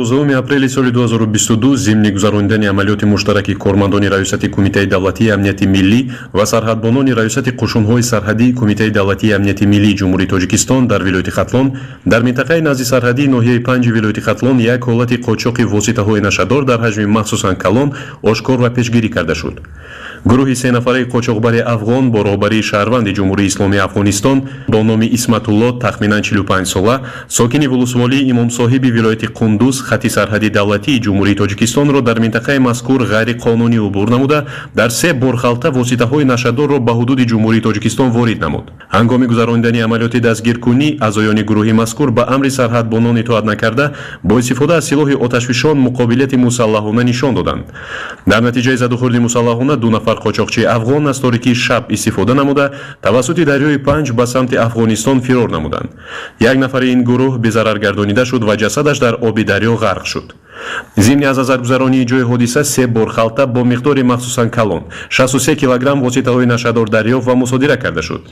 12 апрели соли 2022 зимни гузаронидани амалиёти муштараки кормандони Раёсати Кумитаи давлатии амнияти миллӣ ва сарҳадбонони Раёсати қушунҳои сарҳадии Кумитаи давлатии амнияти миллии Ҷумҳурии Тоҷикистон дар вилояти Хатлон дар минтақаи назди сарҳадии ноҳияи 5 вилояти Хатлон як ҳолати қочоқи воситаҳои нашадор дар ҳаҷми махсусан калон ошкор ва пешгирӣ карда шуд. Гурӯҳи сенафараи қочоқбари афғон бо роҳбарии шаҳрванди Ҷумҳурии Исломии Афғонистон бо номи Исматулло тахминан 45 сола, сокини вулусволии Имомсоҳиби вилояти Қундуз хати сарҳади давлатии Ҷумҳурии Тоҷикистонро дар минтақаи мазкур ғайриқонунӣ убур намуда, дар се борхалта воситаҳои нашадорро ба ҳудуди Ҷумҳурии Тоҷикистон ворид намуд. Ҳангоми гузаронидани амалиёти дастгиркунӣ аъзоёни гурӯҳи мазкур ба амри сарҳадбонон итоат накарда, бо истифода аз силоҳи оташфишон муқобилияти мусаллаҳона нишон доданд. Дар натиҷаи задухӯрди мусаллаҳона ду нафар қочоқчии афғон аз торикии шаб истифода намуда, тавассути дарёи Панҷ ба самти Афғонистон фирор намуданд. Як нафари ин гурӯҳ безарар гардонида шуд ва ҷасадаш дар оби дарё ғарқ шуд. Зимни аз назаргузаронии ҷои ҳодиса се борхалта бо миқдори махсусан калон 63 килограмм воситаҳои нашадор дарёфт ва мусодира карда шуд.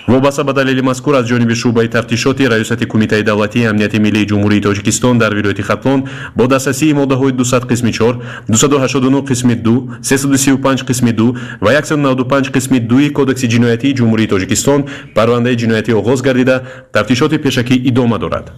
Вобаста ба далели мазкур аз ҷониби шӯъбаи тафтишоти Раёсати Кумитаи давлатии амнияти миллии Ҷумҳурии Тоҷикистон дар вилояти Хатлон бо дастрасии моддаҳои 200 қисми 4, 289 қисми 2, 335 қисми 2 ва 195 қисми 2 Кодекси ҷиноятии Ҷумҳурии Тоҷикистон парвандаи ҷиноятӣ оғоз гардида, тафтишоти пешакӣ идома дорад.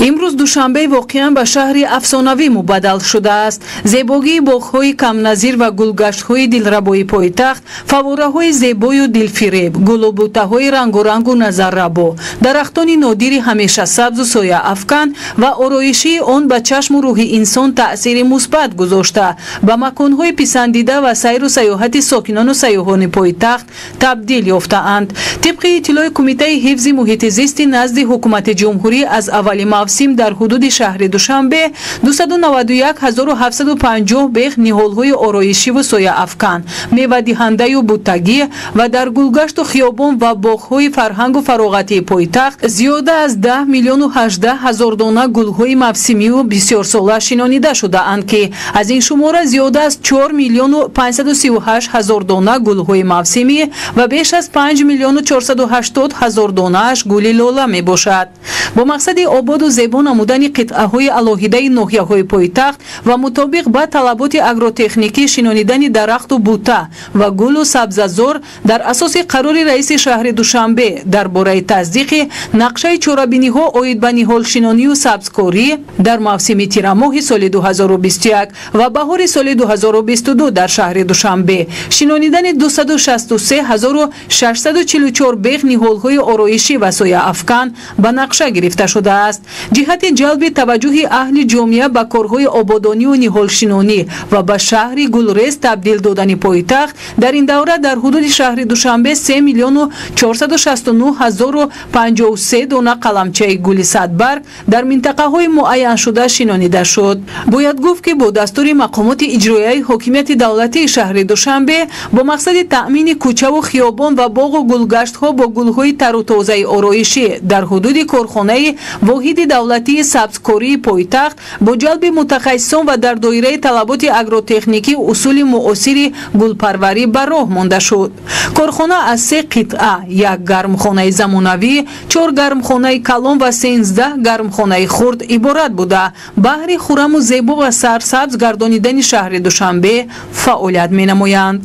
Имрӯз Душанбе воқеан ба шаҳри афсонавӣ мубаддал шудааст. Зебогии боғҳои камназир ва гулгаштҳои дилрабои пойтахт, фаввораҳои зебою дилфиреб, гулу бутаҳои рангорангу назаррабо, дарахтони нодири ҳамеша сабзу сояафкан ва ороишии он ба чашму рӯҳи инсон таъсири мусбат гузошта, ба маконҳои писандида ва сайру сайёҳати сокинону сайёҳони пойтахт табдил ёфтаанд. Тибқи иттилои Кумитаи ҳифзи муҳити зисти назди ҳукумати ҷумҳурӣ аз аввали мавсим дар ҳудуди шаҳри Душанбе 291750 бех ниҳолҳои ороишиву сояафкан, мевадиҳандаю буттагӣ ва дар гулгашту хиёбон ва боғҳои фарҳангу фароғатии пойтахт зиёда аз 10 миллиону 18 ҳазор дона гулҳои мавсимию бисёрсола шинонида шудаанд, ки аз ин шумора зиёда аз 4 миллиону 538 ҳазор дона гулҳои мавсимӣ ва беш аз 5 миллиону 480 ҳазор донааш гули лола мебошад. Бо мақсади ободу зебо намудани қитъаҳои алоҳидаи ноҳияҳои пойтахт ва мутобиқ ба талаботи агротехникӣ шинонидани дарахту бута ва гулу сабзазор дар асоси қарори раиси шаҳри Душанбе дар бораи тасдиқи нақшаи чорабиниҳо оид ба ниҳолшинонию сабзкорӣ дар мавсими тирамоҳи соли 2021 ва баҳори соли 2022 дар шаҳри Душанбе шинонидани 263644 бех ниҳолҳои ороишӣ ва сояафкан ба нақша гирифта шудааст. Ҷиҳати ҷалби таваҷҷӯҳи аҳли ҷомеа ба корҳои ободонию ниҳолшинонӣ ва ба шаҳри гулрез табдил додани пойтахт дар ин давра дар ҳудуди шаҳри Душанбе 3 миллиону 469 ҳазору 53 дона қаламчаи гули садбарг дар минтақаҳои муайяншуда шинонида шуд. Бояд гуфт, ки бо дастури мақомоти иҷроияи ҳокимияти давлатии шаҳри Душанбе бо мақсади таъмини кӯчаву хиёбон ва боғу гулгаштҳо бо гулҳои тару тозаи ороишӣ дар ҳудуди корхонаи воҳиди давлатии сабзкории пойтахт бо ҷалби мутахассисон ва дар доираи талаботи агротехникӣ усули муосири гулпарварӣ ба роҳ монда шуд. Корхона аз се қитъа, як гармхонаи замонавӣ, 4 гармхонаи калон ва 13 гармхонаи хурд иборат буда, баҳри хураму зебо ва сарсабз гардонидани шаҳри Душанбе фаъолият менамоянд.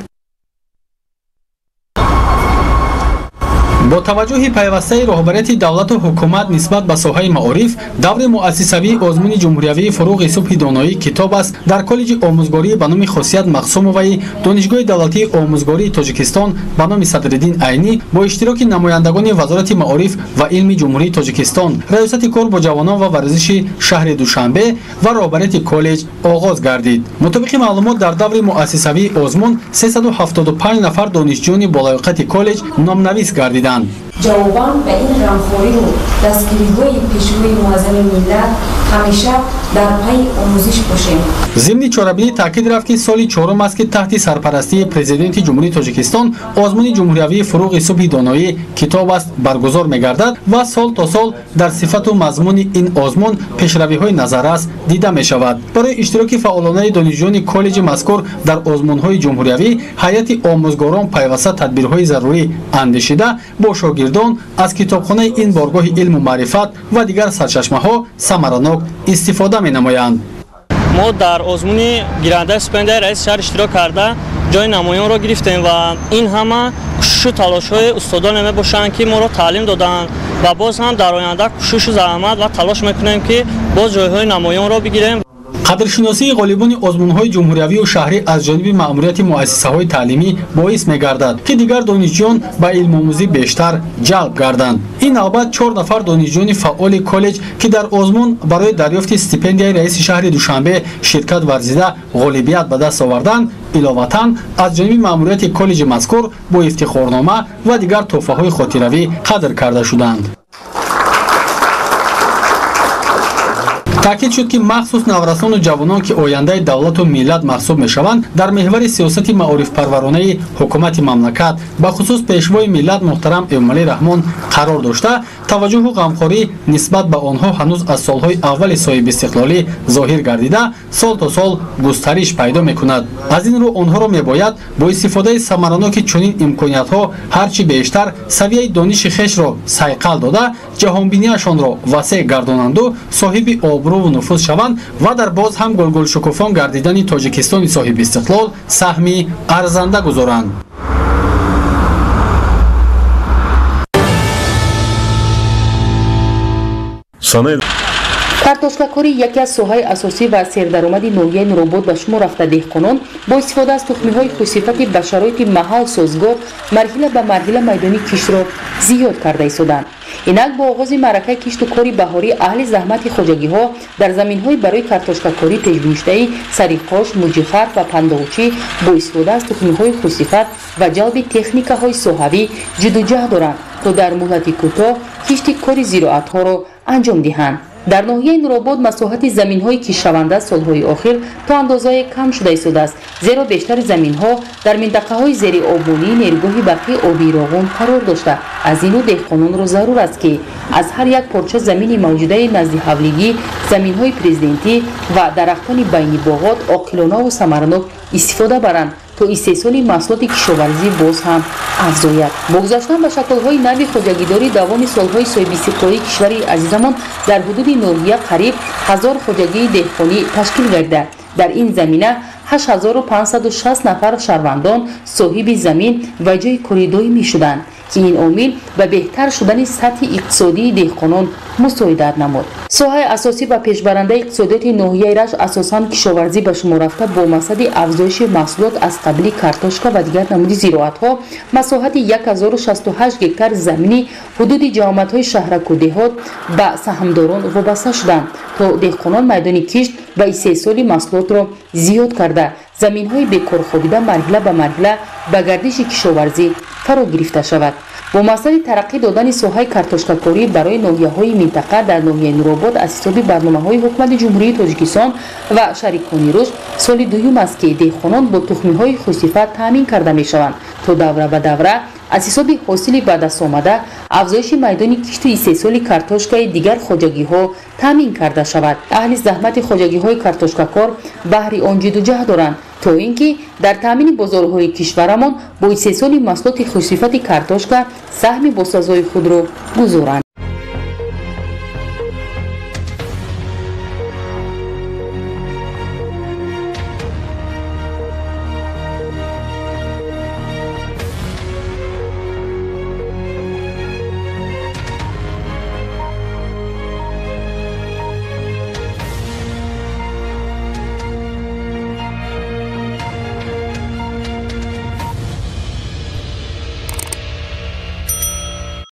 Бо таваҷҷӯҳи пайвастаи роҳбарияти давлату ҳукумат нисбат ба соҳаи маориф, даври муассисавии озмуни ҷумҳуриявии «Фуруғи субҳи доноӣ китоб аст» дар коллеҷи омӯзгорӣ ба номи Хосият Мақсумоваи Донишгоҳи давлатии омӯзгории Тоҷикистон ба номи Садриддин Айнӣ бо иштироки намояндагони Вазорати маориф ва илми Ҷумҳурии Тоҷикистон, Раёсати кор бо ҷавонон ва варзиши шаҳри Душанбе ва роҳбарияти коллеҷ оғоз гардид. Мутобиқи маълумот, дар даври муассисавии озмун 375 нафар донишҷӯёни болаёқати коллеҷ номнавис гардиданд. Ҷавобан ба ин ғамхорию дастгириҳои пешвои муаззами миллат ҳамеша дар пайи омӯзиш бошем. Зимни чорабинӣ таъкид рафт, ки соли чорум аст, ки таҳти сарпарастии Президенти Ҷумҳурии Тоҷикистон озмуни ҷумҳуриявии «Фуруғи субҳи доноӣ китоб аст» баргузор мегардад ва сол то сол дар сифату мазмуни ин озмун пешравиҳои назаррас дида мешавад. Барои иштироки фаъолонаи донишҷӯёни коллеҷи мазкур дар озмунҳои ҷумҳуриявӣ ҳайати омӯзгорон пайваста тадбирҳои зарурӣ андешида, бо бо шогирдон аз китобхонаи ин боргоҳи илму маърифат ва дигар сарчашмаҳо самаранок истифода менамоянд. Мо дар озмуни гирандаи стипендияи раиси шаҳр иштирок карда ҷои намоёнро гирифтем ва ин ҳама кӯшишу талошҳои устодоне мебошанд, ки моро таълим доданд ва боз ҳам дар оянда кӯшишу заҳмат ва талош мекунем, ки боз ҷойҳои намоёнро бигирем. Қадршиносии ғолибони озмунҳои ҷумҳуриявию шаҳрӣ аз ҷониби маъмурияти муассисаҳои таълимӣ боис мегардад, ки дигар донишҷӯён ба илмомӯзӣ бештар ҷалб гарданд. Ин навбат 4 нафар донишҷӯёни фаъоли коллеҷ, ки дар озмун барои дарёфти стипендияи раиси шаҳри Душанбе ширкат варзида ғолибият ба даст оварданд, иловатан аз ҷониби маъмурияти коллеҷи мазкур бо ифтихорнома ва дигар тӯҳфаҳои хотиравӣ қадр карда шуданд. Таъкид шуд, ки махсус наврасону ҷавонон, ки ояндаи давлату миллат маҳсуб мешаванд, дар меҳвари сиёсати маорифпарваронаи ҳукумати мамлакат, ба хусус пешвои миллат муҳтарам Эмомалӣ Раҳмон қарор дошта, таваҷҷӯҳу ғамхорӣ нисбат ба онҳо ҳанӯз аз солҳои аввали соҳибистиқлолӣ зоҳир гардида, сол то сол густариш пайдо мекунад. Аз ин рӯ онҳоро мебояд бо истифодаи самараноки чунин имкониятҳо ҳарчи бештар савияи дониши хешро сайқал дода, ҷаҳонбинияшонро васеъ гардонанду соҳиби обрӯву нуфуз шаванд ва дар боз ҳам гулгулшукуфон гардидани Тоҷикистони соҳибистиқлол саҳми арзанда гузоранд. Картошкакорӣ яке аз соҳаи асосӣ ва сердаромади ноҳияи Нуробод ба шумор рафта, деҳқонон бо истифода аз тухмиҳои хушсифати ба шароити маҳал созгор марҳила ба марҳила майдони киштро зиёд карда истоданд. Инак бо оғози маъракаи кишту кори баҳорӣ аҳли заҳмати хоҷагиҳо дар заминҳои барои картошкакорӣ пешбинишудаи Сариқош, Муҷихар ва Пандоғчӣ бо истифода аз тухмиҳои хушсифат ва ҷалби техникаҳои соҳавӣ ҷиддуҷаҳд доранд, то дар муҳлати кӯтоҳ кишти кори зироатҳоро анҷом диҳанд. Дар ноҳияи Нуробод масоҳати заминҳои киштшаванда солҳои охир то андозае кам шуда истодааст, зеро бештари заминҳо дар минтақаҳои зериобмонии нерӯгоҳи барқии обии Роғун қарор дошта. Аз ин рӯ деҳқононро зарур аст, ки аз ҳар як порча замини мавҷудаи назди ҳавлигӣ, заминҳои президентӣ ва дарахтони байни боғот оқилонаву самаранок истифода баранд, то истеҳсоли маҳсулоти кишоварзӣ боз ҳам афзояд. Бо гузаштан ба шаклҳои нави хоҷагидорӣ давоми солҳои соҳибистиқлолии кишвари азизамон дар ҳудуди ноҳия қариб 1000 хоҷагии деҳқонӣ ташкил гардида, дар ин замина 8560 нафар шаҳрвандон соҳиби замин ва ҷойи кори доимӣ шуданд, ки ин омил ба беҳтар шудани сатҳи иқтисодии деҳқонон мусоидат намуд. Соҳаи асосӣ ва пешбарандаи иқтисодиёти ноҳияи Рашт асосан кишоварзӣ ба шумор рафта, бо мақсади афзоиши маҳсулот аз қабили картошка ва дигар намуди зироатҳо масоҳати 1068 гектар замини ҳудуди ҷамоатҳои шаҳраку деҳот ба саҳмдорон вобаста шуданд, то деҳқонон майдони кишт ва истеҳсоли маҳсулотро зиёд карда, заминҳои бекорхобида марҳила ба марҳила ба гардиши кишоварзӣ фаро гирифта шавад. Бо мақсади тараққӣ додани соҳаи картошкакорӣ барои ноҳияҳои минтақа дар ноҳияи Нуробод аз ҳисоби барномаҳои ҳукумати Ҷумҳурии Тоҷикистон ва шарикони рушд соли дуюм аст, ки деҳқонон бо тухмиҳои хушсифат таъмин карда мешаванд, то давра ба давра аз ҳисоби ҳосили ба даст омада афзоиши майдони кишту истеҳсоли картошкаи дигар хоҷагиҳо таъмин карда шавад. Аҳли заҳмати хоҷагиҳои картошкакор баҳри он ҷиддуҷаҳд доранд, то ин ки дар таъмини бозорҳои кишварамон бо истеҳсоли маҳсулоти хушсифати картошка саҳми босазои худро гузоранд.